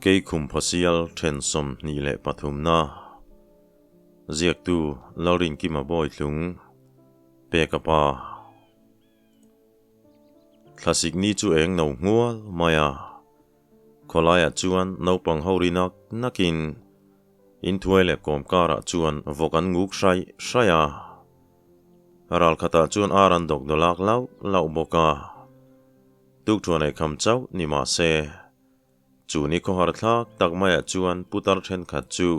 Keikhum Phawsial then 23 na Ziaktu Lalrinkima Bawitlung Peka pa Thlasik ni chu eng no nghual mai a, khawlaiah chuan naupang ho ri nak nakin Inthuai leh kawmkarah chuan vawk an nguk hraih hraih a, ralkhatah chuan ar an dawk dawlak lauh lauh bawk a. Tukthuan ei kham chauh ni mah se, chu ni khawhar thlak tak maiah chuan putar thenkhat chu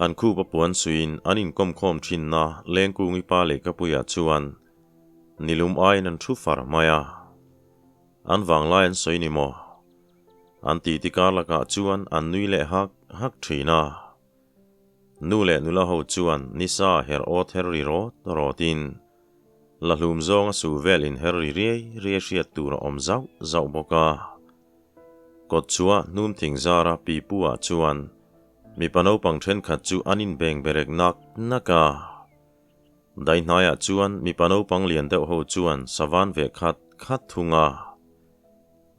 an khup a puan suiin an inkawmkhawm thinna Lengkungi pa lehkhapuiah chuan nilum aiin an thu far mai a. An vanglai an sawi ni maw? An titi kar lakah chuan an nui leh hak hak thin a. Nu leh nula ho chuan nisa her awt her ri rawt rawtin la hlum zawnga su vel in her ri riai riai hriat tur a awm zauh zauh bawk a. Kawt chhuah hnum thing zara pipu ah chuan mipa naupang thenkhat chu an inbeng berek nak nak a. Dai hnaiah chuan mipa naupang lian deuh ho chuan savan ve khat khat thung a.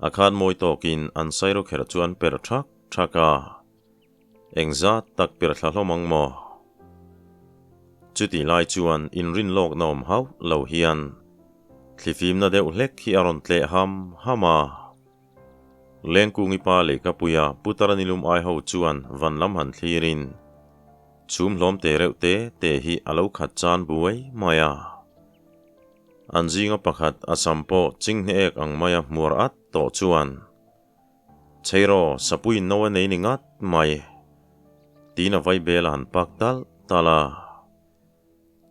A khat mawi tawkin an sairo kherh chu an per thak thak a, engzat tak per thla hlawm ang maw? Chutih lai chuan inrin lawkna awm hauh lo hian thlifimna deuh hlek hi a rawn tleh ham ham a. Lengkungi pa lehkhapuia putar nilum ai ho chuan van lam han thlirin chhum hlawm te reuh te te hi a lo khat chan buai mai a. An zinga pakhat a sam pawh chinghne ek ang maia hmuar at tawh chuan, Cheiraw, sapuiin no a nei ni ngat mai, tiin a vaibel a han pak talh talh a.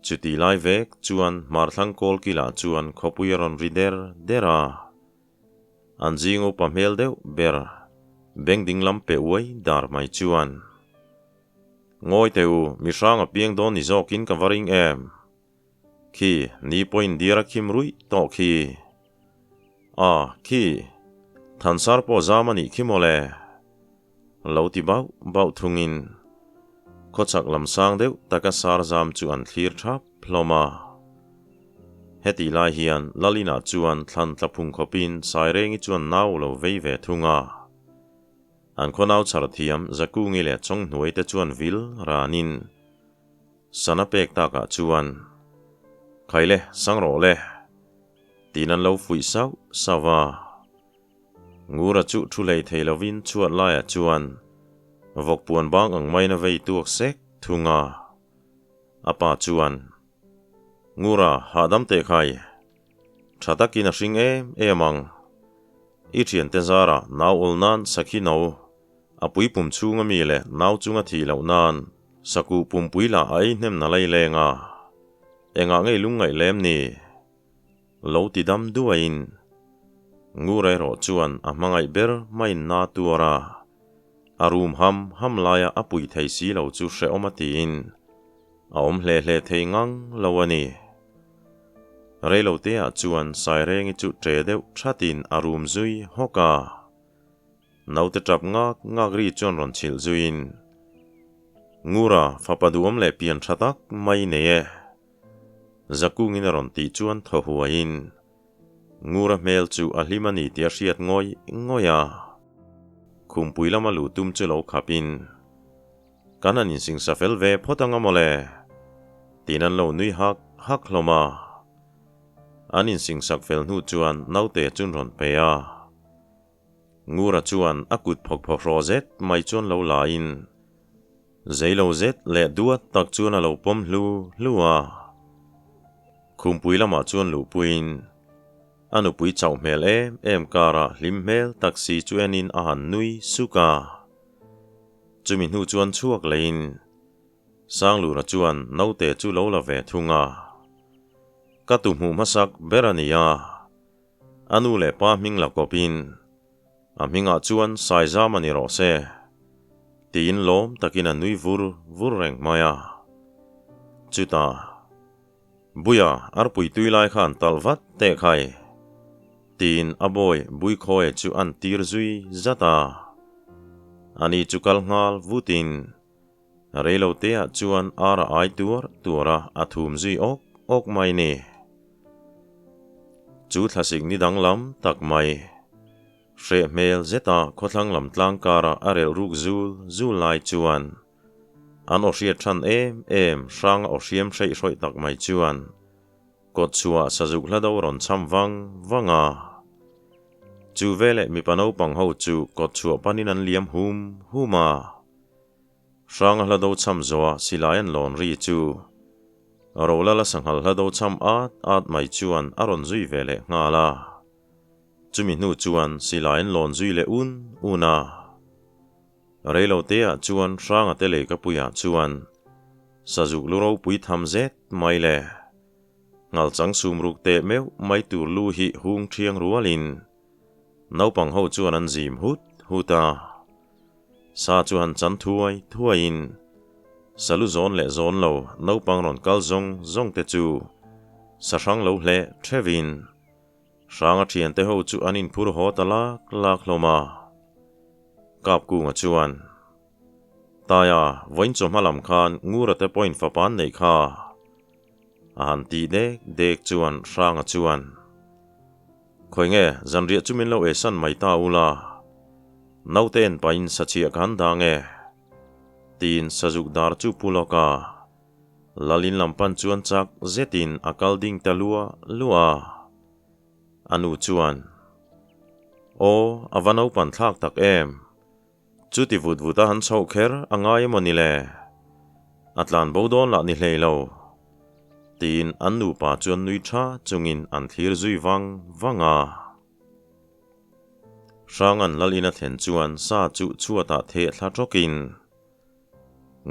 Chuti lai vek chuan hmarthlang kawl kilah chuan khawpui a rawn ri der der a. An zing upa hmel deuh ber beng ding lam pe uai dar mai chuan, Ngawi teh u, mi hrang a piang dawn ni zawkin ka va ring em? Khi, ni pawhin dir a khim ruih tawh khi. A, khi, Thansar pawh zam a nih khi mawle. Lo ti bauh bauh thungin khawchhak lam sang deuh taka sar zam chu an thlir thap hlawm a. Hetih lai hian Lalina chuan thlan tla phung khawpin Sairengi chuan nau lo vei ve thung a. An khaw nau chhar thiam Zakungi leh Chawnghnuai te chuan vil ranin Sana pek takah chuan, Khai le, sang rawh le, tiin an lo fuih sauh sauh a. Ngura chu thu hlei thei lovin chhuat laiah chuan vawkpuan bang ang maiin a vei tuak sek thung a. A pa chuan, Ngura, hahdam teh khai, tha takin a hring em em ang. I thiante zarah nau awl nan sakhi no A puipum chhunga mi leh nau chunga thih loh nan sakuh pumpui lah a ei hnem na lai leng a, engah ngei lungngaih lem ni? Lo ti dam duaiin Ngur erawh chuan a hmangaih ber maiin na tuar a, a rum ham ham laia a pui thei si lo chu hrehawm a tiin a awm hle hle thei ngang lo a ni. Reiloteah chuan Sairengi chu ṭe deuh ṭhatin a rum zui hawk a. Naute tap ngak ngak ri chuan rawn chhilh zuiin, Ngura, fapa duhawm leh pian tha tak mai nei e. Zakungin a rawn tih chuan thaw huaiin, Ngura hmel chu a hlim a ni tih a hriat ngawih ngawih a. Khumpui lama luh tum chu lo khapin, Kan han insingsa fel ve phawt anga mawle, tiin an lo nui hak hak hlawm a. An insingsak fel hnu chuan naute chun rawn pe a. Ngura chuan a kut phawk phawk hraw zet mai chuan lo la in, zei lo zet leh duat tak chuan a lo pawm hlu hlu a. Khumpui lamah chuan luhpuiin a nupui chauh hmel em em karah hlim hmel tak si chu enin a han nui suk a. Chumi hnu chuan chhuak leiin Sanglura chuan naute chu lo la ve thung a. Ka tu hmuh hmasak ber a ni a. A nu leh pa hming la kawpin, A hmingah chuan Saizam a ni rawh se, tiin lawm takin a nui vur vur reng mai a. Chutah, Buia, arpui tui lai kha an talh vat teh khai, tiin a bawi Buikhawi chu an tir zui zat a. Ani chu kal nghal vutin, Reiloteah chuan ar a ai tuar tuar a, a thum zui awk awk mai ni. Chu thlasik ni danglam tak mai. Hreh hmel zeta khawthlang lam tlang kara a relh ruk zul zul lai chuan an aw hriat than em em hranga aw hriam hreih hrawih tak mai chuan kawt chhuah sazuk hla do rawn cham vang vang a. Chu veleh mipa naupang ho chu kawt chhuah panin an liam hum hum a. Hranga hla do cham zawha silai an lawn ri chu Rolala sanghal hla do cham at at mai chuan a rawn zui ve leh nghal a. Chumi hnu chuan silai an lawn zui leh un un a. Reiloteah chuan Hranga te leikapuiah chuan sazuk lu ropui tham zet mai le ngalchang sum ruk teh meuh mai tur lu hi hung thiang rualin naupang ho chuan an zim hut hut a. Sa chu han chan thuai thuaiin salu zawn leh zawn lo naupang rawn kal zawng zawng te chu sa hrang lo hleh theuhin Hranga thiante ho chu an inphur haw ta lak lak hlawm a. Kapkunga chuan, Taia, vawiin chawhma lam khan Ngura te pawhin fapa an neih kha. A han tih dek dek chuan Hranga chuan, Khawi nge, zanriah chu min lo esan mai ta ula, naute en pahin sachhiah ka han dang e, tiin sazuk dar chu pu lawk a. Lalin lam pan chuan chak zetin a kal ding ta lua lua a. A nu chuan, Aw, a va naupan thlak tak em? Chuti vut vut a han chhoh kher a ngai emaw ni le? A tlan bo dawn lah ni hlei lo. Tiin an nupa chuan nui tha chungin an thlir zui vang vang a. Hrangan Lalin a thlen chuan sa chu chhuatah theh thla tawkin,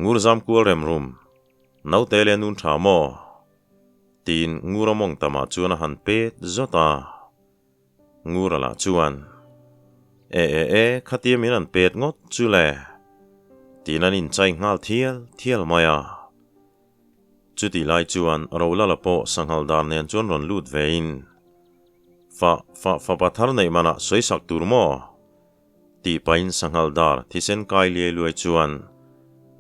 Ngur zam kual rem rum, naute leh nun tha maw? Tiin Ngura mawng tamah chuan a han pet zawt a. Ngura lah chuan, E e e, khatia min han pet ngawt chu le? Tiin an inchai nghal thial thial mai a. Chutih lai chuan Rolala pawh sanghal dar nen chuan rawn lut vein, Fa, fa, fapa thar neih manah sawisak tur maw? Tih pahin sanghal dar thisen kai liai luai chuan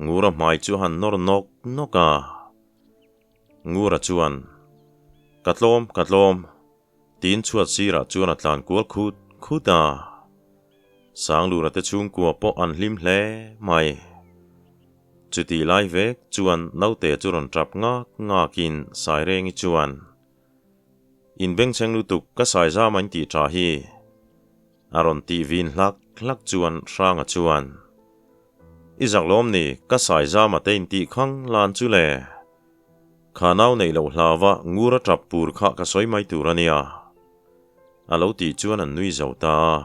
Ngura hmai chu a han nawr nawk nawk a. Ngura chuan, Ka tlawm, ka tlawm, tiin chhuat sirah chuan a tlan kual khut khut a. Sanglura te chhungkua pawh an hlim hle mai. Chutih lai vek chuan naute chu rawn tap ngak ngakin Sairengi chuan, Inbengchheng lutuk ka saizam a intih tha hi. A rawn tih vin hlak hlak chuan Hranga chuan, I zak lawm ni, ka sai zama te intih khang lan chu le. Kha nau neih loh hlauva ngur a tap pur kha ka sawi mai tur a nia. A lo tih chuan an nui zo ta a.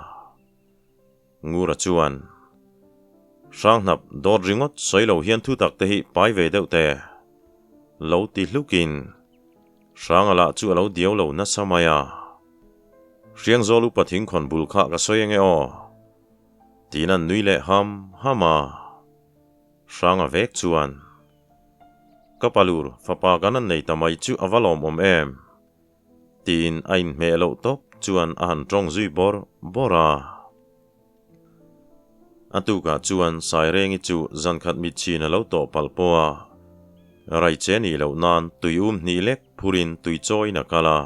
Ngura chuan, Hranghnap dawt ringawt sawi lo hian thutak te hi pai ve deuh teh. Lo ti hlukin Hranga lah chu a lo diau lo nasa mai a. Hriangzawl upa thingkhawn bul kha ka sawi ange aw. Tiin an nui leh ham ham a. Hranga vek chuan, Ka palur, fapa kan an nei ta mai chu a va lawmawm em? Tiin a inhmeh loh tawp chuan a han tawng zui bawrh bawrh a. A tukah chuan Sairengi chu zankhat mitchhin a lo tawh palh pawh a, raiche nih loh nan tui um hnih lek phurin tui chawiin a kal a.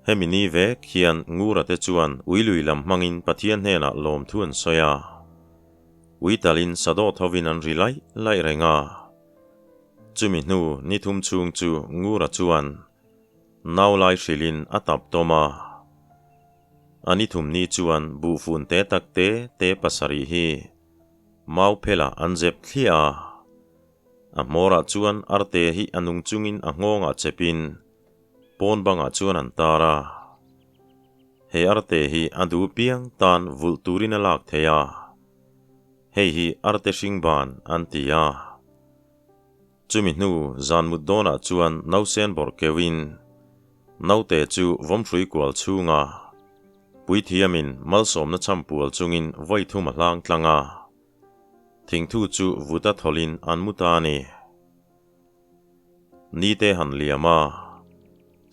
Hemi ni vek hian Ngura te chuan ui lui lam hmangin Pathian hnenah lawmthu an sawi a. Ui talin sadawt hovin an ri laih laih reng a. Chumi hnu ni thum chhung chu Ngura chuan nau lai hrilhin a tap tawm a. A ni thum ni chuan buhfun te tak te te pasarih hi mau phelah an zep thliah a. A hmawrah chuan arte hi a nung chungin a nghawngah chepin pawn bangah chuan an tar a. He arte hi a duh piang tan vulh turin a lak thei a. Hei hi arte hring ban an ti a. Chumi hnu zan mut dawnah chuan nausen bawrh keuhin naute chu vawmhrui kual chhunga puithiamin malsawmna chham pual chungin vawi thum a hlang tlang a. Thingthu chu vuta thawlhin an mu ta a ni. Nite han liam a,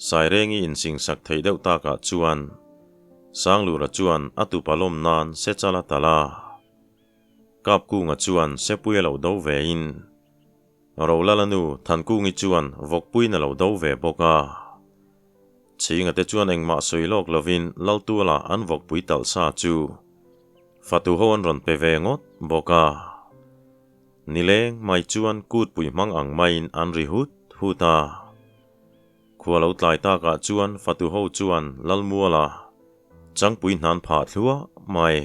Sairengi insingsak theih deuh takah chuan Sanglura chuan a tupa lawm nan se chal a talh a. Kapkunga chuan sepui a lo do vein Rolala nu Thankungi chuan vawkpuiin a lo do ve bawk a. Chhinga te chuan engmah sawi lawk lovin Laltuala an vawkpui talh sa chu fatu ho an rawn pe ve ngawt bawk a. Nileng mai chuan kutpui hmang ang maiin an ri hut hut a. Khua lo tlai takah chuan fatu ho chuan Lalmuala changpui hnan phah thluah mai.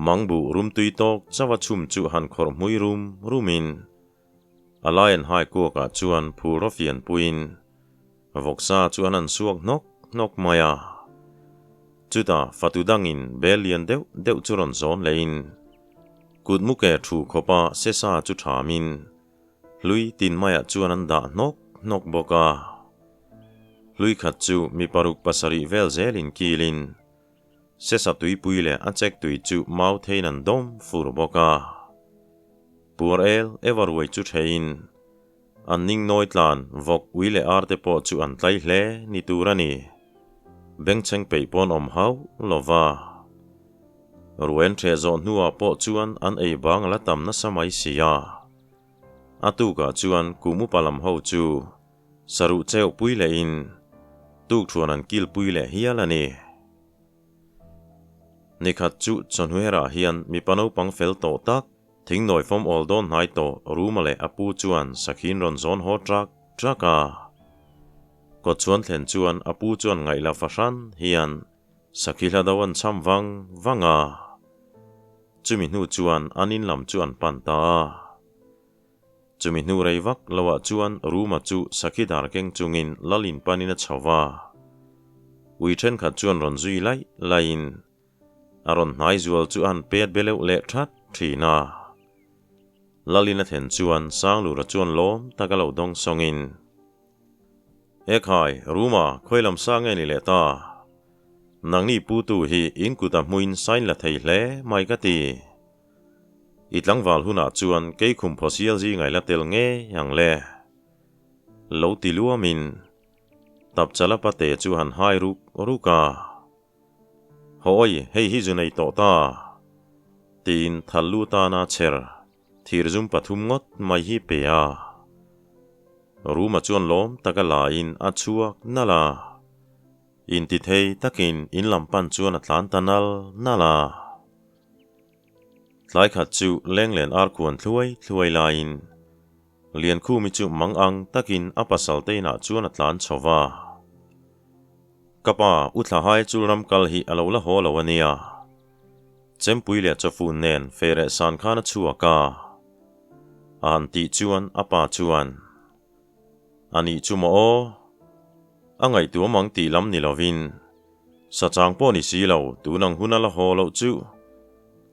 Mangbu rumtui tawk chauha chhum chu han khawrh hmui rum rumin a lai an hai kuakah chuan phur a fian puiin vawksa chu an han suak hnawk hnawk mai a. Chutah fatu dangin bel lian deuh deuh chu rawn zawn lehin kut muke thu khawpa sesa chu thamin hlui tin maiah chuan an dah hnawk hnawk bawk a. Hlui khat chu mi paruk pasarih vel zelin kilin Sesa tuipui leh a chek tui chu mau theiin an dawm fur bawk a. Puar el eva ruai chu theiin an ning nawi tlan vawk ui leh ar te pawh chu an tlai hle ni tur a ni. Bengchheng peih pawn awm hauh lo va. Ruai an ṭheh zawh hnuah pawh chuan an ei bang a la tam nasa mai si a. A tukah chuan kum upa lam ho chu Saruh cheuh pui lehin tukthuan an kil pui leh hial a ni. Nikhat chu chawhnuherah hian mipa naupang fel tawh tak, thingnawi fawm awl dawn hnai tawh Ruma leh a pu chuan sakhin rawn zawn haw trak trak a. Kawtchhuan thlen chuan a pu chuan ngaihla fahran hian sakhi hla do an cham vang vang a. Chumi hnu chuan an in lam chu an pan ta a. Chumi hnu rei vak loah chuan Ruma chu sakhi dar keng chungin Lalin panin a chho va. Ui thenkhat chuan rawn zui laih laihin a rawn hnai zual chu a han pet be leuh leh that thin a. Lalin a thlen chuan Sanglura chuan lawm tak a lo dawng sawngin, Ekhai, Ruma, khawi lam sa nge ni leh ta? Nangni putu hi in kut a hmuin sain la thei hle mai ka ti. I tlangval hunah chuan kei khum phaw sial zingai la tel ngei ang le. Lo ti luamin Tapchala pate chu han hai ruk ruk a. Hawi, hei hi zu nei tawh ta. Tiin thal lu tana chher thir zum pathum ngawt mai hi pe a. Ruma chuan lawm taka lain a chhuak nalh a. Intithei takin in lam pan chuan a tlan ta nal nal a. Tlai khat chu lenglen ar khuan thluai thluai laiin Liankhumi chu mang ang takin a pasal te inah chuan a tlan chho va. Ka pa, u Thlahai chul ram kal hi a lo la haw lo a nia. Chempui leh chawfun nen feireh san khan a chhuak a. A han tih chuan a pa chuan, A nih chu maw aw? A ngaihtuam ang tih lam ni lovin, Sachang pawh ni si lo, tun ang hun a la haw loh chu.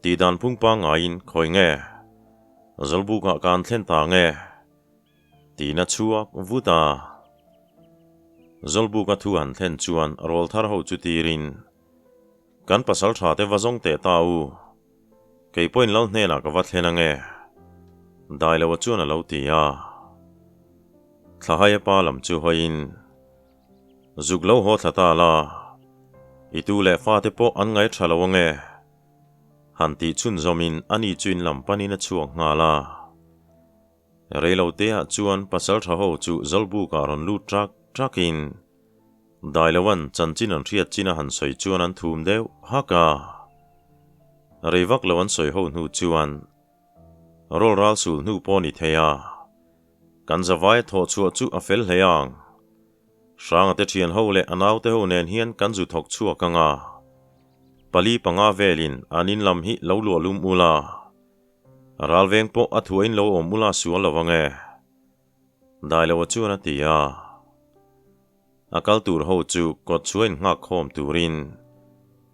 Tih dan phung pangngaiin khawi nge? Zawlbukah ka an thlen ta nge? Tiin a chhuak vut a. Zawlbuka thu han thlen chuan rawl thar ho chu tirin, Kan pasal tha te va zawng teh ta u. Kei pawhin lal hnenah ka va thlen ange. Dailoa chuan a lo ti a. Thlahaia pa lam chu hawiin, Zuk lo haw thla ta la, i tu leh fate pawh an ngai tha lo ange. Han tih chhunzawmin ani chu in lam panin a chhuak nghal a. Reiloteah chuan pasal tha ho chu Zawlbukah rawn lut trak trakin Dailoan chanchin an hriat chin a han sawi chuan an thum deuh hak a. Rei vak lo an sawi ho hnu chuan Rawl ral sul hnu pawh ni thei a, kan zavaia thawh chhuah chu a fel hle ang. Hranga te thian ho leh a naute ho nen hian kan zu thawk chhuak ang a. Pali panga velin an in lam hi lo luah lum ula, ralveng pawh a thuahin lo awm ula sual lo ang e. Dailoa chuan a ti a. A kal tur ho chu kawt chhuain nghak khawm turin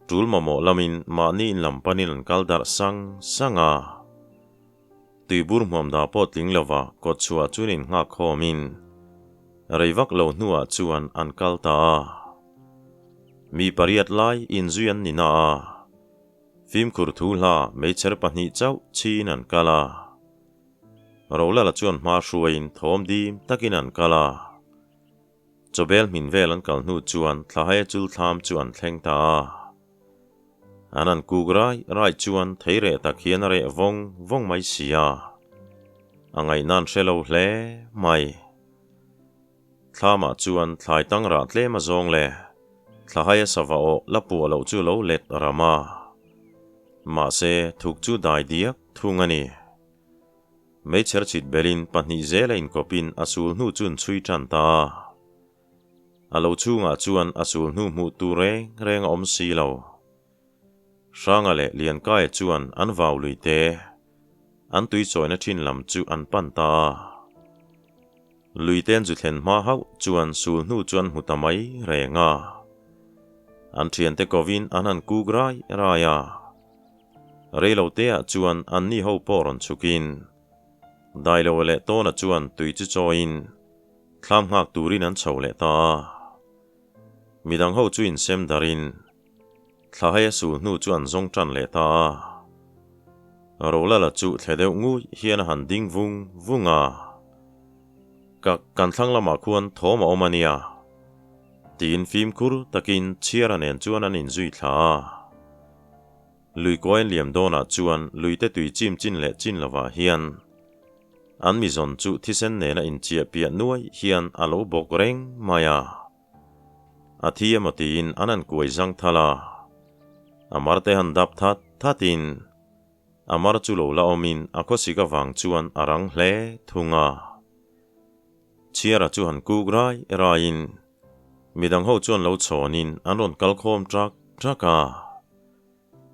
tul mamawh lamin mahni in lam panin an kal darh sang sang a. Tuibur hmuam dah pawh tling lova kawt chhuah chuan in nghak khawmin rei vak lo hnuah chuan an kal ta a. Mi pariat lai inzui an ni na a, fimkhur thu hla meichher pahnih chauh chhiin an kal a. Rolala chuan hma hruaiin thawm dim takin an kal a. Chawbel hmin vel an kal hnu chuan Thlahaia chul thlam chu an thleng ta a. An han kuk rai rai chuan thei reh tak hian a reh vawng vawng mai si a. A ngaihna an hre lo hle mai. Thlamah chuan thlai tang rah tlem a zawng leh thlahaia sava awh la puah loh chu lo let ram a. Mahse, thuk chu dai diak thung a ni. Meichher chhit belin pahnih zela inkawpin a sul hnu chu an chhui tan ta a. A lo chhungah chuan a sul hnu hmuh tur reng reng a awm si lo. Hranga leh Liankaia chuan an vau lui te, an tui chawina thin lam chu an pan ta a. Lui te an zu thlen hma hauh chuan sul hnu chu an hmu ta mai reng a. An thiante kovin an han kuk rai rai a. Reilo teah chuan anni ho pawh rawn chhukin Dailoa leh Tawna chuan tui chu chawiin thlam nghak turin an chho leh ta a. Midang ho chu insem darin Thlahaia sul hnu chu an zawng tan leh ta a. Rolala chu thle deuh ngui hian a han ding vung vung a. Ka kan thlang lamah khuan thawm a awm a nia. Tiin fimkhur takin chhiara nen chuan an inzui thla a. Lui kawi an liam dawnah chuan luite tui chim chin leh chin lovah hian an mizawn chu thisen nena inchiah piah nuai hian a lo bawk reng mai a. A thi emaw tiin an han kuai zang thal a, a mar te han dap that thatin a mar chu lo la awmin a khawsik avang chuan a rang hle thung a. Chhiara chu han kuk rai raiin midang ho chuan lo chhawnin an rawn kal khawm ṭak ṭak a.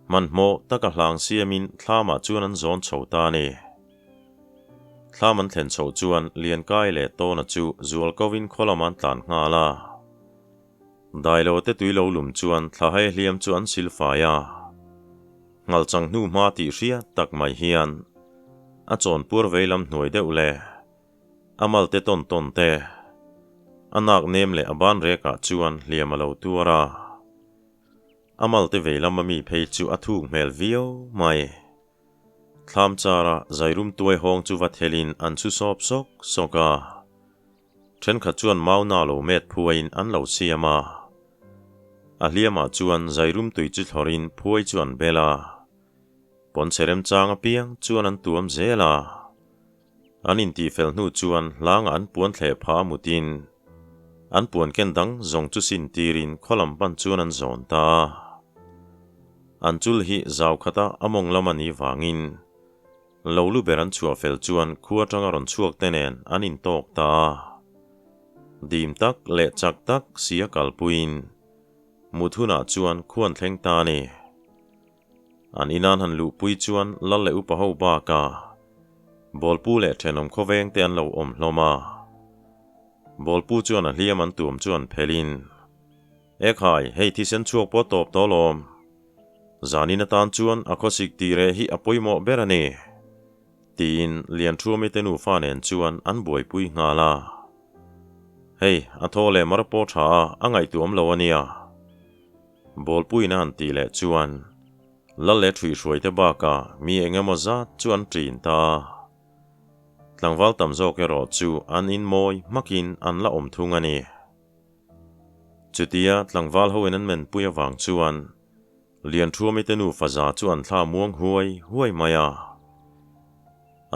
Hmanhmawh taka hlang siamin thlamah chuan an zawn chho ta a ni. Thlam an thlen chhoh chuan Liankai leh Tawna chu zualkovin khaw lamah an tlan nghal a. Dailo te tui lo lum chuan thlahai hliam chu an sil fai a. Nghalchang hnu hma tih hriat tak mai hian a chawnpuar vei lam hnuai deuh leh a malte tawn tawn te, a nak nem leh a ban rekah chuan hliam a lo tuar a. A malte vei lama mi phei chu a thuk hmel viau mai. Thlam chara zairum tuai hawng chu va thelin an chhu sawp sawk sawk a. Thenkhat chuan mau na lo met phuaiin an lo siam a. A hliamah chuan zairum tui chu thlawrin phuai chu an bel a. Pawnchhe remchang apiang chuan an tuam zel a. An intihfel hnu chuan hlangah an puan thleh phah a mutin an puan ken dang zawng chu sin tirin khaw lam pan chuan an zawn ta a. An chul hi zau khata a mawng lam a nih vangin lo lu ber an chhuah fel chuan khua atanga rawn chhuak te nen an intawk ta a. Dim tak leh chak tak si a kalpuiin mut hunah chuan khuan thleng ta a ni. An inan han luhpui chuan lal leh upa ho bakah Bawlpu leh thenawm khawveng te an lo awm hlawm a. Bawlpu chuan a hliam an tuam chu an phelhin, Ekhai, hei thisen chhuak pawh tawp tawh lawm. Zanin atan chuan a khawsik tih reh hi a pawimawh ber a ni, tiin Lianthuami te nufa nen chuan an buaipui nghal a. Hei, a thaw leh mar pawh tha a, a ngaihtuam lo a nia. Bawlpuiin a han tih leh chuan Lal leh ṭhuihhruai te bakah mi eng emaw zat chu an ṭin ta a. Tlangval tam zawk erawh chu an inmawi hmakin an la awm thung a ni. Chutia tlangval hoin an menpui avang chuan Lianṭhuami te nufa za chu an thla muang huai huai mai a.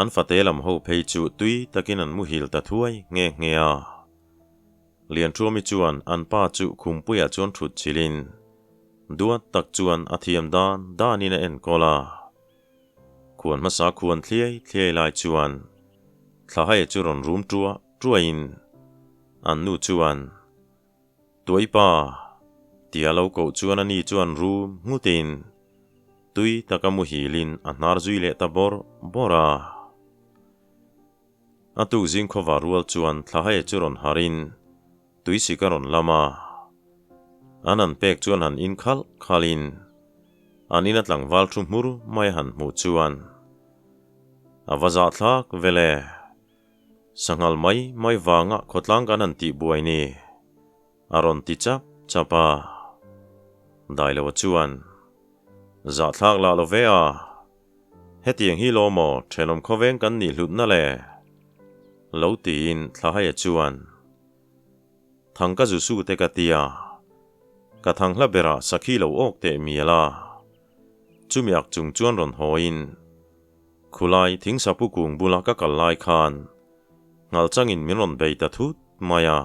An fate lam ho phei chu tui takin an muhil ta thuai nghe nghe a. Lianṭhuami chuan an pa chu khumpuiah chuan ṭhut chilhin duat tak chuan a thiam dan danin a enkawl a. Khuan hmasa khuan thliai thliai lai chuan Thlahaia chu rawn rum ṭuah ṭuahin an nu chuan, Tuai pa! tia lo koh chuan ani chuan rum nghutin tui taka muhilin a hnar zui leh ta bawrh bawrh a. A tuk zing khawva rual chuan Thlahaia chu rawn harin tuisik a rawn lam a. An han pek chuan han in khalh khalhin an ina tlangval thu hmur mai a han hmuh chuan a va zahthlak vel e. Sanghal mai mai vanga khawtlang kan han tih buai ni a rawn ti chap chap a. Dailoa chuan zahthlak lah lo ve a. Hetiang hi lo maw thenawm khawveng kan nih hlutna le? Lo tiin Thlahaia chuan, Thang ka zu su te ka tia, ka thang hla berah sakhi lo awk teh mial a. Chumi ak chung chuan rawn hawiin, Khulai thingsapu kung bula ka kal lai khan ngalchangin min rawn bei ta thut mai a.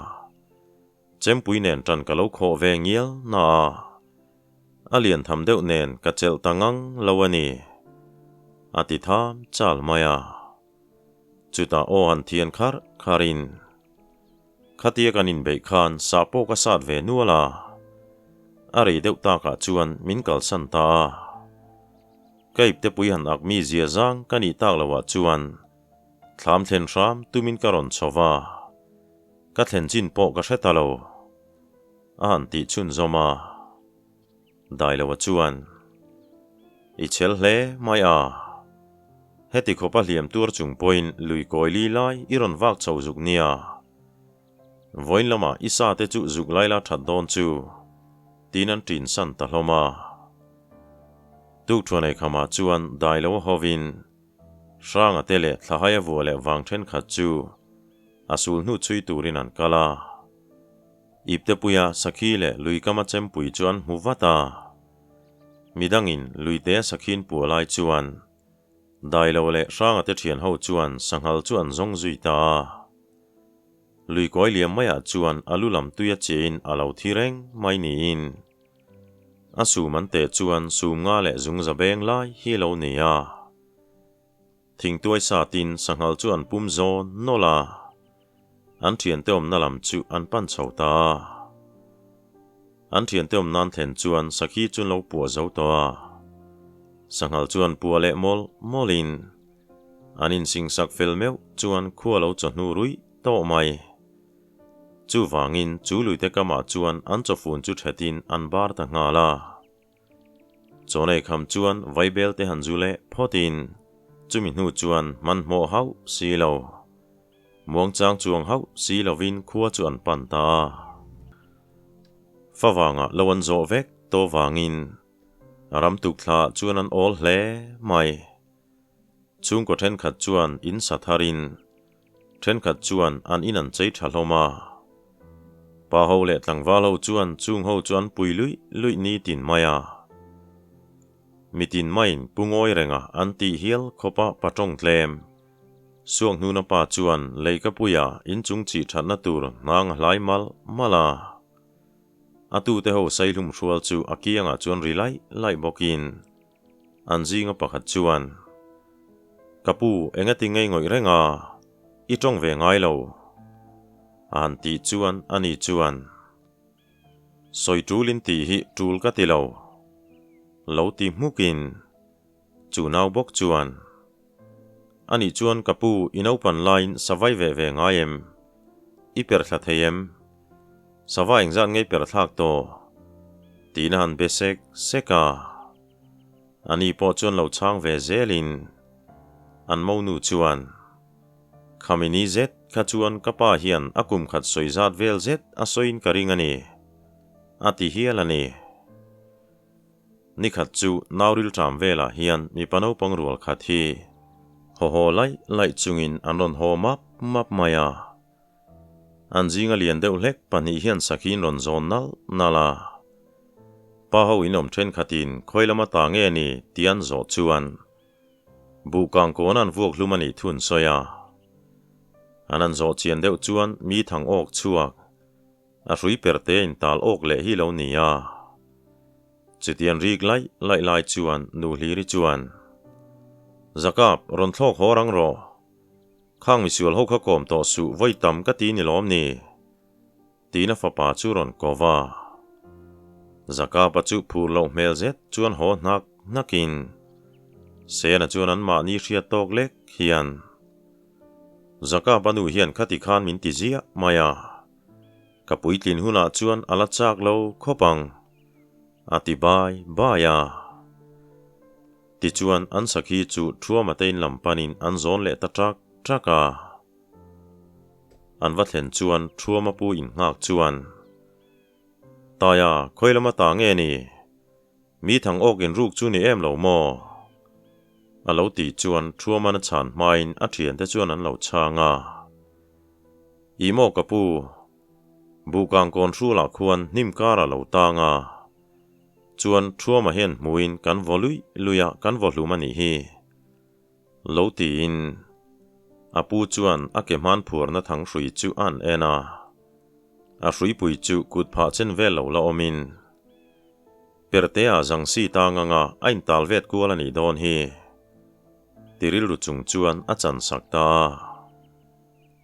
Chempui nen ṭan ka lo khawh ve ngial na a, a lian tham deuh nen ka chelh ta ngang lo a ni, a ti tham chal mai a. Chutah aw han thian kharh kharhin, Khatia kan inbeih khan sah pawh ka sat ve nual a, a rei deuh takah chuan min kalsan ta a. Ka iptepui han ak mi zia zang ka nih tak loah chuan thlam thlen hram tumin ka rawn chho va, ka thlen chin pawh ka hre ta lo, a han tih chhunzawm a. Dailoa chuan, I chhel hle mai a, heti khawpa hliam tuar chung pawhin lui kawi li lai i rawn vak chho zuk nia. Vawiin lamah i sa te chu zuk lai la that dawn chu, tiin an ṭin san ta hlawm a. Tukthuan eikhamah chuan Dailoa hovin Hranga te leh Thlahaia vua leh vang thenkhat chu a sul hnu chhui turin an kal a. Iptepuia sakhi leh luikama chempui chu an hmu vat a. Midangin luitea sakhiin puah lai chuan Dailo leh Hranga te thian ho chuan sanghal chu an zawng zui ta a. Luikawi liam maiah chuan a lu lam tuia chein a lo thi reng mai niin a sum an teh chuan sum nga leh zung za beng lai hi a lo ni a. Thingtuai satin sanghal chu an pum zawn nawlh a, an thiante awmna lam chu an pan chho ta a. An thiante awm nan thlen chuan sakhi chu an lo puah zo tawh a, sanghal chuan puah leh mawlh mawlhin an insingsak fel meuh chuan khua lo chawhnu ruih tawh mai. Chuvangin chu luite kamah chuan an chawfun chu thetin an bar ta nghal a. Chawnei kham chuan vaibel te han zu leh phawtin chumi hnu chuan hmanhmawh hauh si lo, muangchang chuang hauh si lovin khua chu an pan ta a. Favangah lo an zawh vek tawh vangin ram tuk thla chuan an awl hle mai. Chhungkaw thenkhat chuan in sa tharin thenkhat chuan an in an chei tha hlawm a. Pa ho leh tlangval ho chuan chung ho chu an pui luih luih ni tin mai a. Mitin maiin pu ngawi renga an tih hial khawpa pa tawng tlem. Suakhnuna pa chuan leikapuia inchung chih thatna tur hnang a hlai malh malh a. A tute ho saihlum hrual chu a kiangah chuan ri laih laih bawkin An zinga pakhat chuan, Ka pu, engati ngei ngawih reng a, i tawng ve ngai lo? A han tih chuan ani chuan, Sawi tul in tih hi tul ka ti lo, lo ti hmukin chu nau bawk chuan, Anih chuan ka pu, i naupan laiin savai ve ve ngai em? I perhthla thei em? Sava engzat ngei per thlak tawh? Tiin a han be sek sek a. Ani pawh chuan lo chhang ve zelin an monu chuan, Khami ni zet kha chuan ka pa hian a kum khat sawi zat vel zet a sawiin ka ring a ni, a ti hial a ni. Ni khat chu nauril ṭam velah hian mipa naupang rual khat hi haw haw laih laih chungin an rawn haw map map mai a. An zinga lian deuh hlek pahnih hian sakhiin rawn zawn nalh nalh a. Pa ho in awm thenkhatin khawi lama ta nge ni tih an zawh chuan buh kang kawn an vuak hlum a nih thu an sawi a. An han zawh chian deuh chuan mi thang awk chhuak a hrui perte in tal awk leh hi lo ni a. Chutiang rik laih laih lai chuan nu Hliri chuan, Zakap, rawn thlawk haw rang rawh. Khang misual ho kha kawm tawh suh vawi tam ka ti ni lawm ni? Tiin a fapa chu rawn ko va. Zakapa chu phur loh hmel zet chuan haw hnak hnakin Sena chuan anmahni hriat tawk lek hian Zakapa nu hian khati khan min ti ziah mai a, ka puitlin hunah chuan a la chak lo khawp ang, a ti bai bai a. Tichuan, an sakhi chu Thuama te in lam panin an zawn leh ta ṭak ṭak a. An va thlen chuan Thuama pu in nghak chuan, Taia, khawi lama ta nge ni? Mi thang awk in ruk chu ni em lo maw? A lo tih chuan Thuaman a chhan hmain a thiante chuan an lo chhang a. Ih maw ka pu, buhkang kawn hrulah khuan hnim karah lo tang a. Chuan Thuama hian hmuin kan vaw luih luih a, kan vaw hlum a nih hi. Lo tiin a pu chuan a ke hman phuarna thang hrui chu a han en a. A hruipui chu kut phah chen vel lo la awmin Perhtea zang si tang anga a intal vet kual a nih dawn hi. Ti rilru chung chuan a chan sak ta a.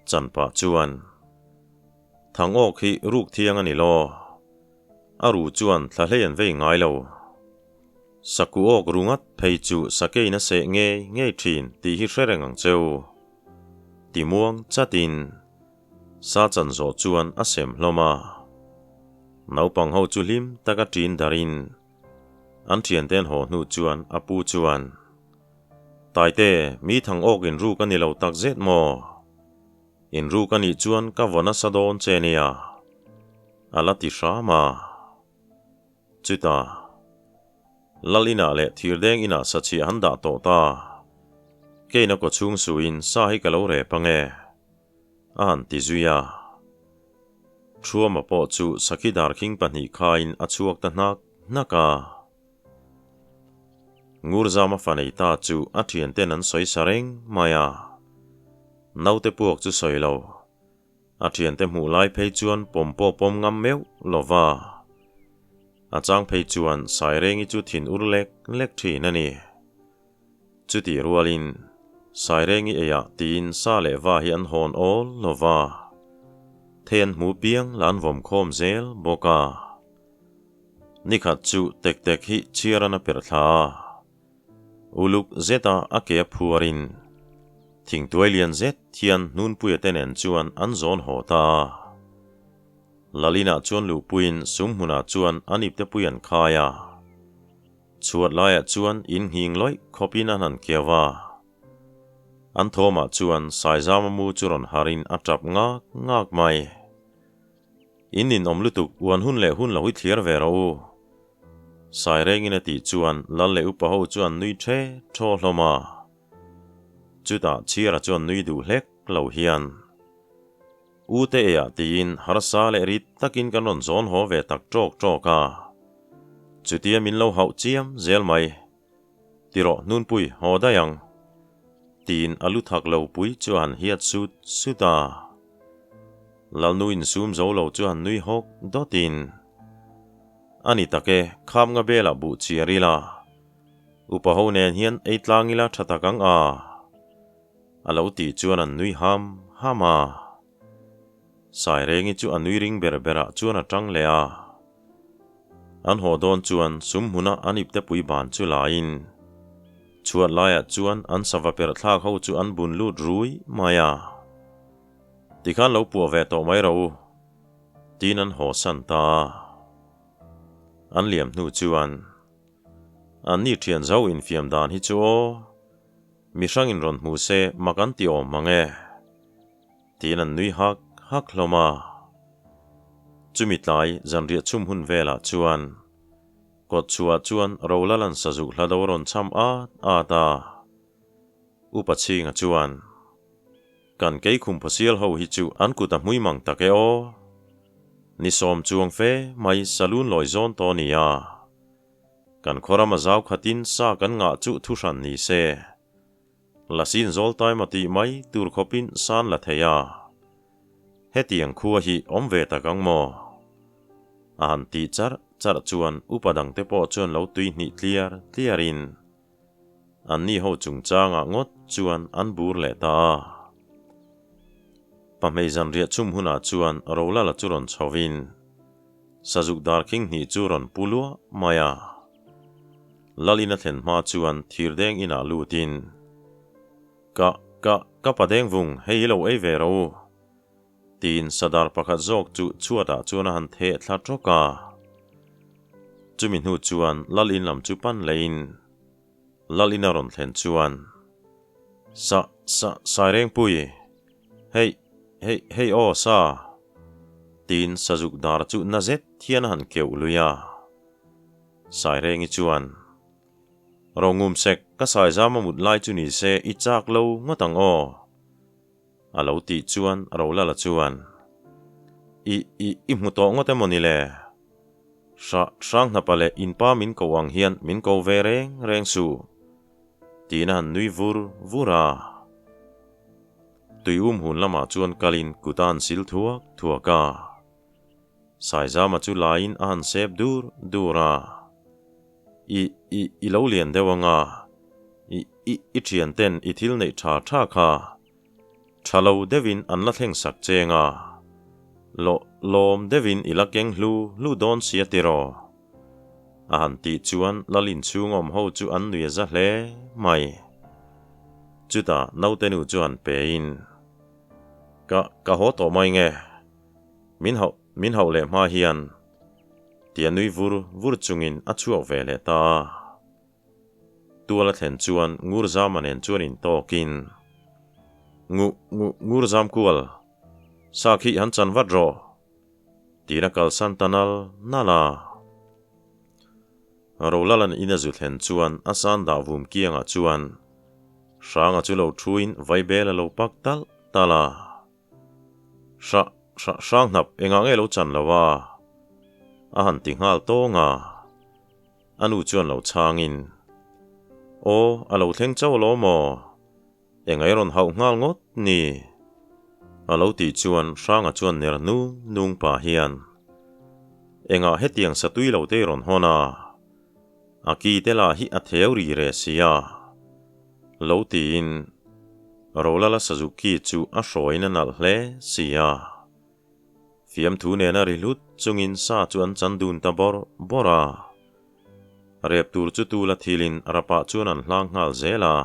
Chan pah chuan, Thang awk hi ruk thiang a ni law. A ru chuan thla hlei an vei ngai lo. Saku awk ru ngat phei chu sakein a seh ngei ngei thin tih hi hre reng ang cheu. Ti muang chatin sa chan zawh chuan a sem hlawm a. Naupang ho chu hlim taka ṭin darin an ṭhiante an haw hnu chuan a pu chuan, Taite, mi thang awk inruk a ni lo tak zet maw? Inruk a nih chuan ka vaw nasa dawn che nia, a la ti hram a. Chutah, Lal inah leh thirdeng inah sachhiah han dah tawh ta. Keina kawchhung suin sa hi ka lo rep ang e, a han ti zui a. Thuama pawh chu sakhi darkhing pahnih khain a chhuak ta hnak hnak a. Ngurzama fa nei ta chu a thianten an sawi sa reng mai a. Naute puak chu sawi lo. A thiante hmuh lai phei chuan pawm pawh pawm ngam meuh lo va. A chang phei chuan Sairengi chu thin ur lek lek thin a ni. Chutih rualin Sairengi eiah tiin sa leh va hi an hawn awl lo va. Thei an hmu piang la an vawm khawm zel bawk a. Nikhat chu tek tek hi chhiaran a perh thla a. Uluk zeta a ke a phuarin thingtuai lian zet hian hnunpuia te nen chuan an zawn haw ta a. Lalina chuan luhpuiin sum hmunah chuan an iptepui an khai a. Chhuat laiah chuan in nghing lawih khawpin an han keu a. An thawmah chuan Saizama mu chu rawn harin a tap ngak ngak mai. In ninawm lutuk uan hun leh hun lo hi thliar ve rawh u. Sairengin a tih chuan Lal leh upa ho chuan nui the thaw hlawm a. Chutah Chhiara chuan nui duh hlek lo hian, U te eiah tiin harsa leh rit takin kan rawn zawn haw ve tak tawk tawk a. Chutia min lo hauh chiam zel mai. Ti rawh hnunpui haw daih ang. Tiin a lu thak lo pui chu a han hiat sut sut a. Lalnu insum zo lo chu han nui hawk dawtin, A ni tak e, kham nga belah buh chiar ila, upa ho nen hian ei tlang ila tha tak ang a, a lo tih chuan an nui ham ham a. Sairengi chu a nui ring ber berah chuan a tang leh a. An haw dawn chuan sum hmuna an iptepui ban chu laiin chhuat laiah chuan an sava perh thlak ho chu an bun lut rui mai a. Tikhan lo puah ve tawh mai ro u, tiin an haw san ta a. An liam hnu chuan, Anni thian zo infiam dan hi chu aw, mi hrangin rawn hmu se mak an ti awm mang e, tiin an nui hak hak hlawm a. Chumi tlai zanriah chhum hun velah chuan kawtchhuah chuan Rolala'n sazuk hla do rawn cham at at a. Upa Chhinga chuan, Kan keikhum phawsial ho hi chu an kut a hmui mang tak e aw. Ni sawm chuang fe mai saloon lawi zawn tawh a ni a. Kan khawram a zau khatin sa kan ngah chu thu hran ni se. Lasin zawl taima tih mai tur khawpin san la thei a. Hetiang khua hi awm ve tak ang maw? A han tih charh charh chuan upa dangte pawh chuan lo tui hnih tliar tliarin Anni ho chungchangah ngawt chuan an bur leh ta a. Pahmei zanriah chhum hunah chuan Rolala chu rawn chhovin Sazuk darkhing hnih chu rawn pu luah mai a. Lalin a thlen hma chuan thirdeng inah lutin, Ka, ka, ka padeng vung, hei hi lo ei ve rawh u, Tiin sadar pakhat zawk chu chhuatah chuan a han theh thla tawk a. Chumi hnu chuan Lal in lam chu pan leiin Lal in a rawn thlen chuan, Sa, sa, Sairengpui, hei, hei, hei aw sa, tiin sazuk dar chu na zet hian a han keuh lui a. Sairengi chuan, Rongum sek, ka saizam a mut lai chu ni se i chak lo ngawt ang aw. A lo tih chuan Rolala chuan, I, i, i hmu tawh ngawt emaw ni le? Hra, Hranghnapa leh inpa min ko ang hian min ko ve reng reng suh, tiin a han nui vur vur a. Tuium hun lamah chuan kalin kut a han sil thuak thuak a. Saizama chu laiin a han sep dur dur a. I, i, i lo lian deuh anga, i, i, i thianten i thil neih tha tha kha tha lo deuhin an la thleng sak cheng a, lo, lawm deuhin i la keng hlu hlu dawn sia tiraw? A han tih chuan Lalin chhung awm ho chu an nui a za hle mai. Chutah naute nu chu han pein, Ka, ka haw tawh mai nge? Min hauh, min hauh leh hma hian tia nui vur vur chungin a chhuak ve leh ta a. Tual a thlen chuan Ngurzama nen chuan intawkin, Ngu, ngu, Ngurzam kual, sa khi han chan vat rawh, tiin a kalsan ta nal nal a. Rolala'n in a zu thlen chuan a san dah vum kiangah chuan Hranga chu lo thuin vaibel a lo pak talh talh a. Hra, hra, hrang hnap engah nge lo chan lo a? A han ti nghal tawng a. A nu chuan lo chhangin, Aw, a lo thleng chauh lo maw? Engai rawn hauh nghal ngawt ni? A lo tih chuan Hranga chuan ner nung nung pah hian, Engah hetiang satui lo te i rawn hawn a? A ki te lah hi a theu ri re si a. Lo tiin Rolala Suzuki chu a hrawiin a nalh hle si a. Fiamthu nena ri hlut chungin sa chu an chan dun ta bawrh bawrh a. Rep tur chu tula thilin rapah chuan an hlang nghal zel a.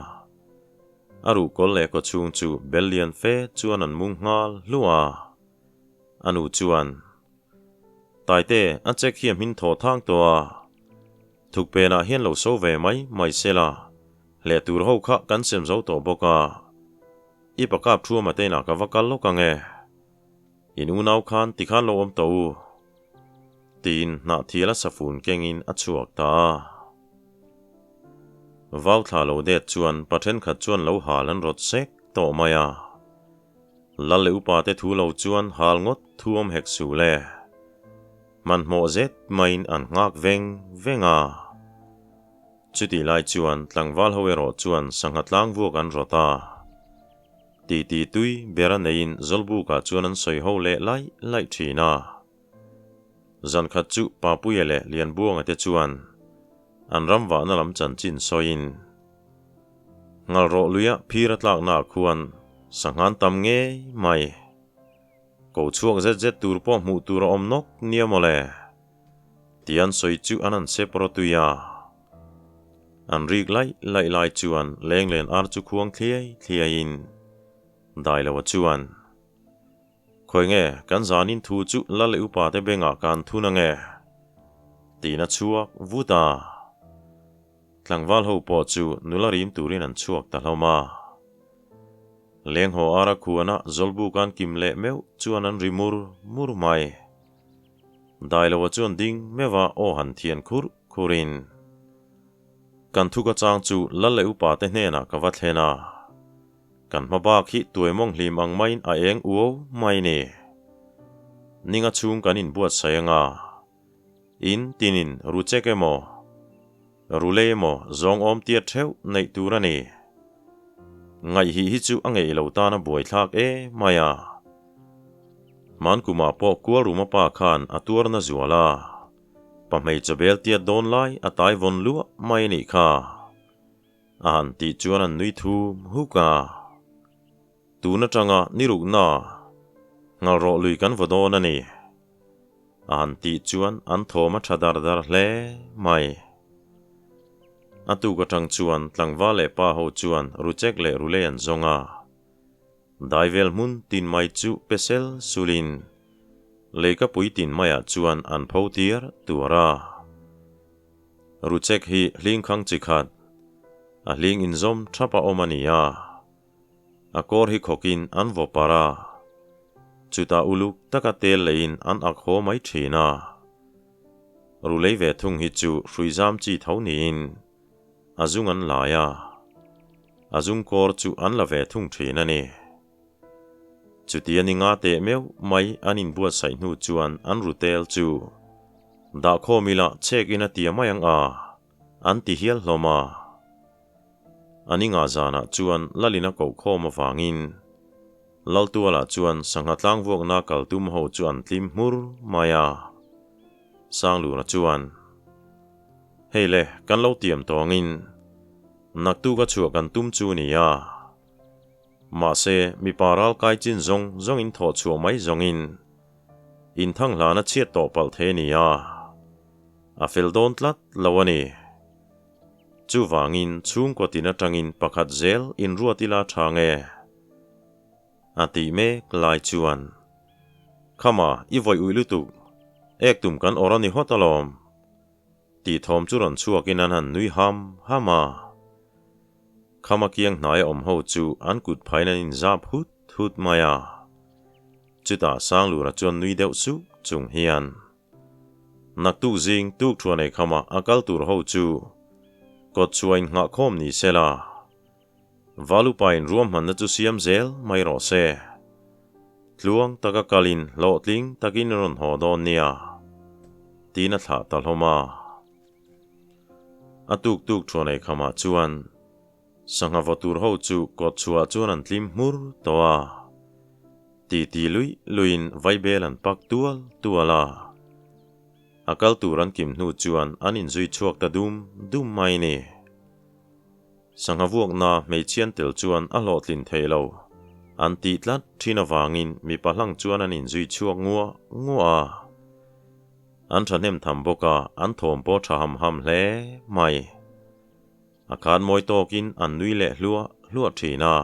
A ruhkawl leh kawchhung chu bel lian fe chuan an mung nghal hluah a. A nu chuan, Taite, a check hi a hmin thaw thang tawh a. Thukpenah hian lo so ve mai mai se la, hleh tur ho kha kan sem zo tawh bawk a. I pakap thu ama teinah ka va kal lawk ang e. In unau khan tikhan lo awm tawh u. Tiin hnahthial a safun kengin a chhuak ta a. Vau thla lo det chuan pa thenkhat chuan lo hal an rawt sek tawh mai a. Lal leh upa te thu lo chuan hal ngawt thu awm hek suh le. Hmanhmawh zet maiin an nghak veng veng a. Chutih lai chuan tlangval ho erawh chuan sangha tlang vuak an rawt a. Titi tui bera neiin Zawlbukah chuan an sawi ho leh laih laih thin a. Zankhat chu Papuia leh Lianbuanga te chuan an ram vahna lam chanchin sawiin, Ngalrawh luia phir a tlaknaah khuan sanghan tam ngei mai. Ko chhuak zet zet tur pawh hmuh tur a awm nawk nia mawle. Ti an sawi chu an han sep rawtui a. An rik laih laih lai chuan lenglen ar chu khuang thliai thliaiin Dailoa chuan, Khawi nge kan zanin thu chu la leh upa te bengah kan thun ange? Tiin a chhuak vut a. Tlangval ho pawh chu nula rim turin an chhuak ta hlawm a. Lenghaw ara khuana Zawlbuk an kim leh meuh chuan an ri mur mur mai. Dailoa chuan ding meuha aw han thian khur khurin, Kan thuka chang chu lal leh upa te hnenah ka va thlen a, kan hma bak hi tuaimawng hlim ang maiin a eng uau mai ni. Ninga chhung kan inbuatsaih anga, in tinin ru chek emaw, Rulei emaw zawng awm tia theuh neih tur a ni. Ngaihhih hi chu a ngeih lo tan a buaithlak e mai a. Hmankumah pawh Kualruma pa khan a tuarna zual a, pa hmeichhe bel tiat dawn lai a tai vawn luah mai a nih kha. A han tih chuan an nui thum huk a. Tun atanga ni rukna ngalrawh lui kan vaw dawn a ni. A han tih chuan an thawm a tha dar dar hle mai. A tuk atang chuan tlangval leh pa ho chuan Ruchek leh Rulei an zawng a. Daivel hmun tin mai chu pe sel sulin leikapui tin maiah chuan an pho tir tuar a. Ruchek hi hlingkhang chi khat, a hling inzawm thap a awm a ni a. A kawr hi khawkin an vaw par a, chutah uluk taka tel leiin an ak haw mai thin a. Rulei ve thung hi chu hruizam chi tho niin a zung an lai a, a zung kawr chu an la ve thung thin a ni. Chutia ni nga teh meuh mai an inbuatsaih hnu chuan an ru tel chu dahkhawm ila chek in a tia mai ang a, an ti hial hlawm a. A ni nga zanah chuan Lalina koh khawm avangin Laltuala chuan sangha tlangvuakna kal tum ho chu an tlim hmur mai a. Sanglura chuan, Hei le, kan lo tiam tawngin naktuk a chhuah kan tum chu nia. Mahse, mipa ral kai chin zawng zawngin thawh chhuah mai zawngin inthang hlana chhiat tawh palh thei nia. A fel dawn tlat lo a ni. Chuvangin chhungkaw tin atangin pakhat zel inruat ila tha nge? A tih mek lai chuan, Khama, i vawi uih lutuk, ek tum kan awr a ni hawt alawm, tih thawm chu rawn chhuakin an han nui ham ham a. Khama kiang hnaia awm ho chu an kut phaiin an inzap hut hut mai a. Chutah Sanglura chuan nui deuh suk chung hian, Naktuk zing tuk thuan ei khama a kal tur ho chu kawt chhuah innghah khawm ni se la, Valupa in ruahmanna chu siam zel mai rawh se. Tluang taka kalin hlawhtling takin rawn haw dawn nia, tiin a thlah ta hlawm a. A tuk tuk thuan ei khamah chuan sangha vaw tur ho chu kawt chhuah chuan an tlim hmur tawh a. Titi luih luihin vaibel an pak tual tual a. A kal tur an kim hnu chuan an inzui chhuak ta dum dum mai ni. Sangha vuakna hmeichhian tel chuan a hlawhtlin thei lo. An tih tlat thin avangin mipa hlang chuan an inzui chhuak nguah nguah a. An thahnem tham bawk a, an thawm pawh tha ham ham hle mai. A khan mawi tawkin an nui leh hluah hluah thin a.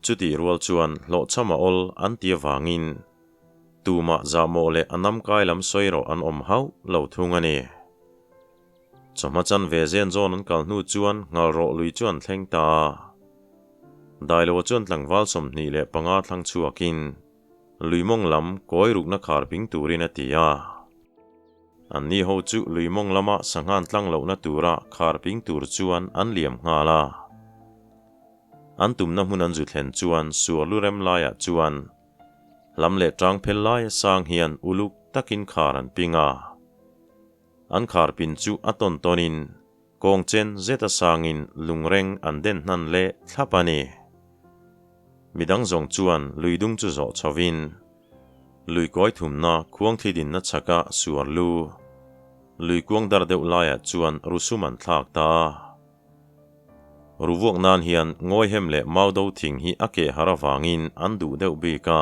Chutih rual chuan hlawhchham a awl an ti avangin tumah zahmawh leh a namkai lam sawi rawh an awm hauh lo thung a ni. Chawhma chan ve zen zawn an kal hnu chuan nghal rawh lui chu an thleng ta a. Dailoa chuan tlangval 25 thlang chhuakin lui mawng lam kawi rukna khar ping turin a ti a. Anni ho chu lui mawng lama sanghan tlang lohna tura khar ping tur chuan an liam nghal a. An tumna hmun an zu thlen chuan suar lu rem laiah chuan hlam leh tang phel laia sang hian uluk takin khar an ping a. An khar pin chu a tawn tawnin kawng chen zet a sangin lungreng an den hnan leh thlap a ni. Midang zawng chuan lui dung chu zawh chhovin lui kawi thumna khuang thli dinna chhaka suar lu lui kuang dar deuh laiah chuan rusum an thlak ta a. Ruvuak nan hian ngawihem leh maudo thing hi a keh har avangin an duh deuh bik a.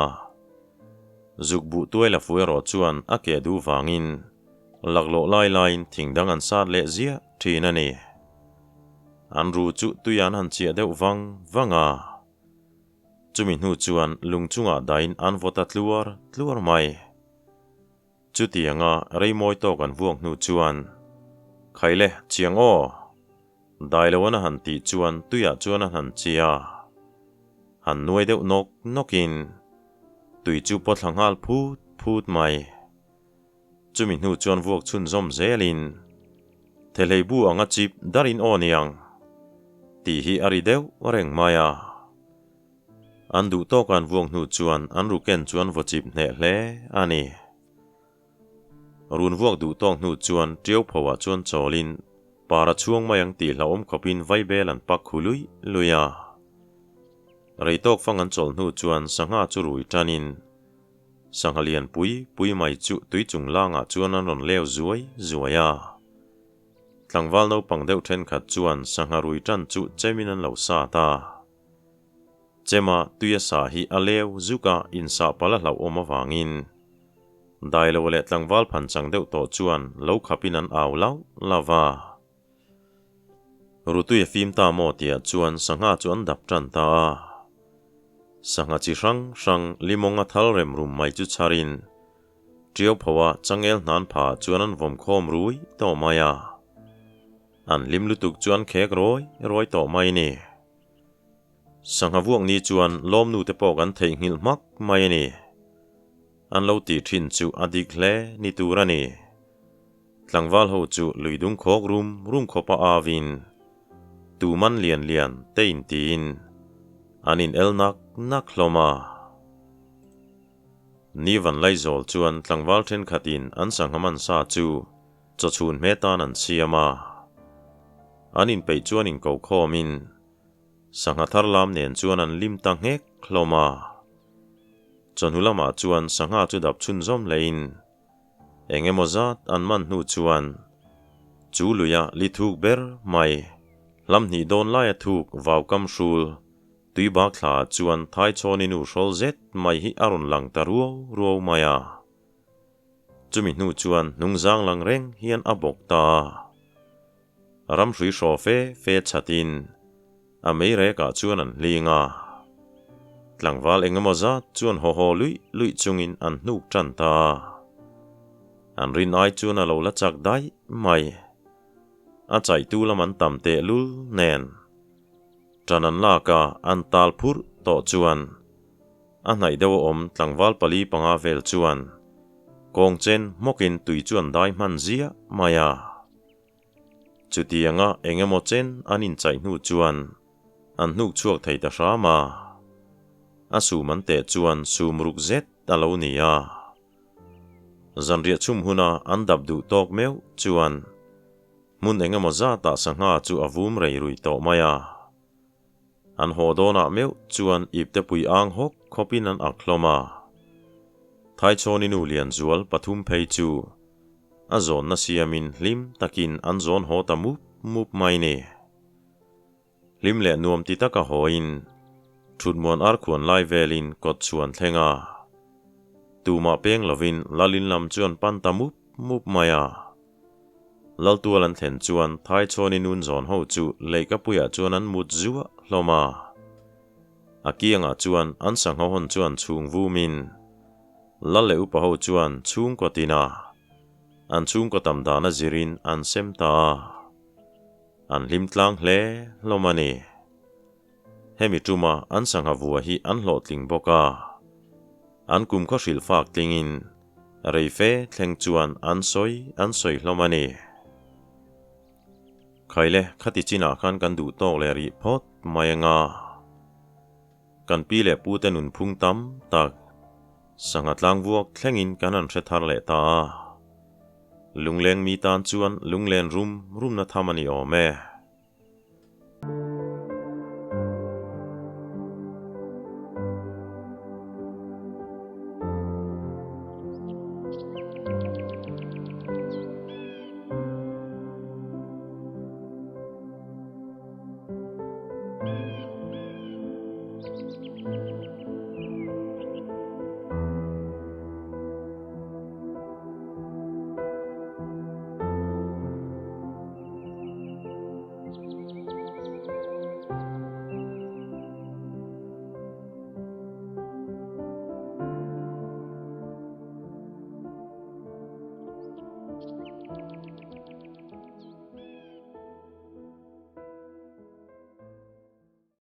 Zuk buh tuai la fu erawh chuan a keh duh vangin laklawh lai laiin thing dang an sat leh ziah thin a ni. An ru chu tui an han chiah deuh vang vang a. Chumi hnu chuan lung chungah dahin an vaw ta tluar tluar mai. Chutianga rei mawi tawk an vuak hnu chuan, Khaile, chiang aw! Dailoan a han tih chuan tuiah chuan a han chi a. Han nuai deuh nawk nawkin tui chu pawt thla nghal phut phut mai. Chumi hnu chuan vuak chhunzawm zelin, Thehlei bu anga chip darin aw niang, tih hi a ri deuh reng mai a. An duh tawk an vuak hnu chuan an ruken chu an vaw chip hneh hle a ni. Run vuak duh tawk hnu chuan Tiau phoah chuan chawlin para chhuang mai ang tih hlauhawm khawpin vaibel an pak khu luih luih a. Rei tawk fang an chawlh hnu chuan sangha chu rui tanin sangha lian pui pui mai chu tui chung langah chuan an rawn leu zuai zuai a. Tlangval naupang deuh thenkhat chuan sangha rui tan chu chemin an lo sat a. Chema tuia sa hi a leu zuk a insah palh a hlauhawm avangin Dailo leh tlangval phan chang deuh tawh chuan lo khapin an au lauh lauh va. Rutui a fim ta maw tihah chuan sangha chu an dap tan ta a. Sangha chi hrang hrang limawng a thal rem rum mai chu chharin Tiau phoa changel hnan phah chuan an vawm khawm rui tawh mai a. An hlim lutuk chu an khek rawi rawi tawh mai ni. Sangha vuak ni chuan lawmnu te pawh kan theihnghilh hmak mai a ni. An lo tih thin chu a dik hle ni tur a ni. Tlangval ho chu lui dung khawk rum rum khawpa avin tu man lian lian te in tiin an in el nak nak hlawm a. Ni van Laizawl chuan tlangval thenkhatin an sangha man sa chu chawchhun hme tan an siam a. An inpeih chuan inkokhawmin sangha thar lam nen chuan an lim ta nghek hlawm a. Chawhnu lamah chuan sangha chu dap chhunzawm lehin eng emaw zat an man hnu chuan chu luia li thuk ber mai hlam hnih dawn laia thuk vau kam hrul tui bak thla ah chuan Thaichhawni nu hrawl zet mai hi a rawn lang ta ruau ruau mai a. Chumi hnu chuan hnungzang lang reng hian a bawk ta a. Ramhrui hraw fe fe chhatin a mei rekah chuan an hling a. Tlangval engemaw zat chuan haw haw luih luih chungin an hnuk tan ta a. An rin ai chuan a lo la chak daih mai. A chaihtu lam an tam tehlul nen. Ṭan an lak a, an tal phurh tawh chuan a hnaih deuh a awm tlangval pali panga vel chuan kawng chen hmawkin tui chu an dai hman ziah mai a. Chutianga eng emaw chen an inchaih hnu chuan an hnuk chhuak thei ta hram a, a sum an teh chuan sum ruk zet a lo ni a. Zanriah chhum huna an dap duh tawk meuh chuan hmun eng emaw zatah sangha chu a vum rei rui tawh mai a. An haw dawnah meuh chuan iptepui ang hawk khawpin an ak hlawm a. Thaichhawni nu Lianzual pathum phei chu a zawnna siamin hlim takin an zawn haw ta mup mup mai ni. Hlim leh nuam ti taka hawiin thutmuan arkhuan lai velin kawt chhuan thleng a. Tumah peng lovin Lalin lam chu an pan ta mup mup mai a. Laltual an thlen chuan Thaichhawni nun zawn ho chu leihkapuiah chuan an mut zuah hlawm a. A kiangah chuan an sangha hawn chuan chhung vumin Lal leh upa ho chuan chhungkaw tina an chhungkaw tam dan a zirin an sem ta a. An hlim tlang hle hlawm a ni. Hemi tuma an sangha vua hi an hlawhtling bawk a. An kumkhaw hrilh fak tlingin reife thleng chuan an sawi an sawi hlawm a ni. Khaile khati chinah khan kan duh tawk leh rih phawt mai anga kan pi leh pute nunphung tam tak sangha tlangvuak thlengin kan han hre thar leh ta a. Lungleng mi tan chuan lunglen rum rumna tham a ni awm e.